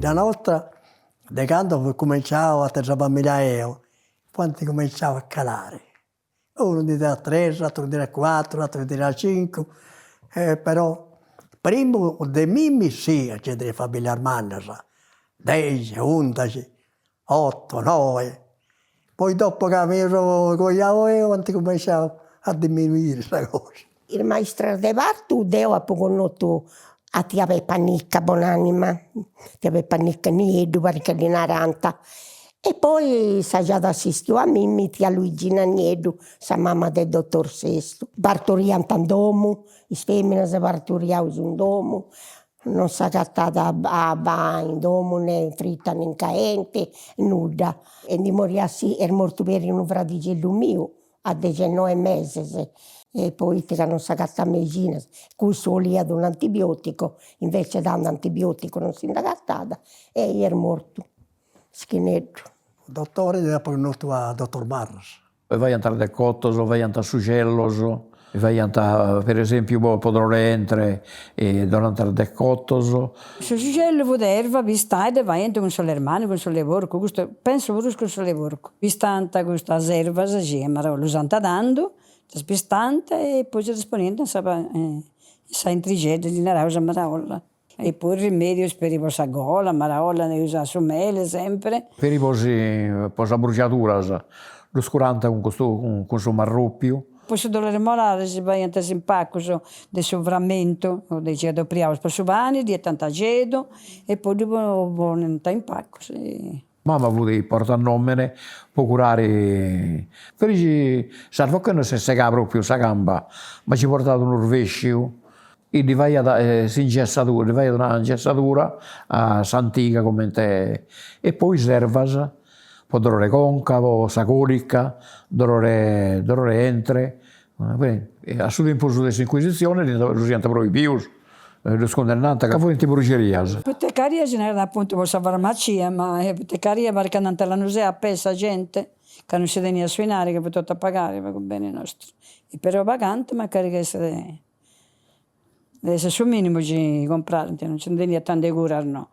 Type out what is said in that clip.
Bidda nostra, de cando apu cumenciau a traballiai eo, fuant cumenciau a calare. Unu ndi teniat tres, ateru ndi teniat cuatru, ateru ndi teniat cincu, però primu de mimmi sì ca nci teniat familias mannas, dexi, undixi, oto, noe, poi dopo ca mi seu coiau eo ant cumenciau a diminuiri sa cosa. Is maistras de partu deu apu connotu a tia Pepa Nica, bon'anima, tia Pepa Nica Nieddu parit ca ddi narant, e poi sa chi at assistiu a mimmi tia Luigina Nieddu, sa mama de dottor Sestu. Partoriant in domu, is feminas partoriaus in domu, non s'agatat abba in domu ne frita ne in caenti, nudda. E ndi moriat est mortu peri unu fradixeddu miu a dexennoi meses, e poita ca non s'agatat meixinas, cussu 'oliat un'antibioticu, invece tando antibioticu non si nd'agatat e est mortu, mischineddu. Dotore deu apu connotu a dottor Marras. Faiant decotos, faiant sugellos, faiant per esempiu po dolore 'e 'entre donant decotos. Su sugellu fut erva pistada e dda faiant cun s'oll'e ermanu, cun s'oll'e porcu, custu pensu prus cun s'oll'e porcu. Pistant custas ervas chi marolla usant tandu, ddas pistant e poi si ddas poniant in sa in sa 'entrixedda, ddi naraus a maraolla. E poi rimedios peri po sa gola, maraolla ndi usat su mele sempre. Peri po po sas brujaduras ddus curant cun custu cun su marrupiu. Po su dolore molare si faiant is impacus de su frammentu de chi adopriaus po su pani, ddi 'etant axedu e poi ddu ponint a impacus e. Mama fut portanomene po curare, peri chi s'arroca non s'est segada propriu sa camba, ma ci portat unu rvesciu e ddi faiat s'ingessatura, ddi faiat una ingessadura a s'antiga comente e poi is ervas po dolor'e conca, po sa colica, dolore dolor'e 'entre, a su tempus de s'inquisizione ddus iant proibius Ddus cundennant ca fuint bruxerias. Potecaria si narat apuntu po sa farmacia, ma potecaria parit ca andant a Lanusè a pei sa gente, ca non si teniat su 'inari ca fut totu a pagare pagu beni nostru, e però pagant mancari chi esseret de essi su minimu chi comprarent, non nci ndi teniat tanti 'e curas no.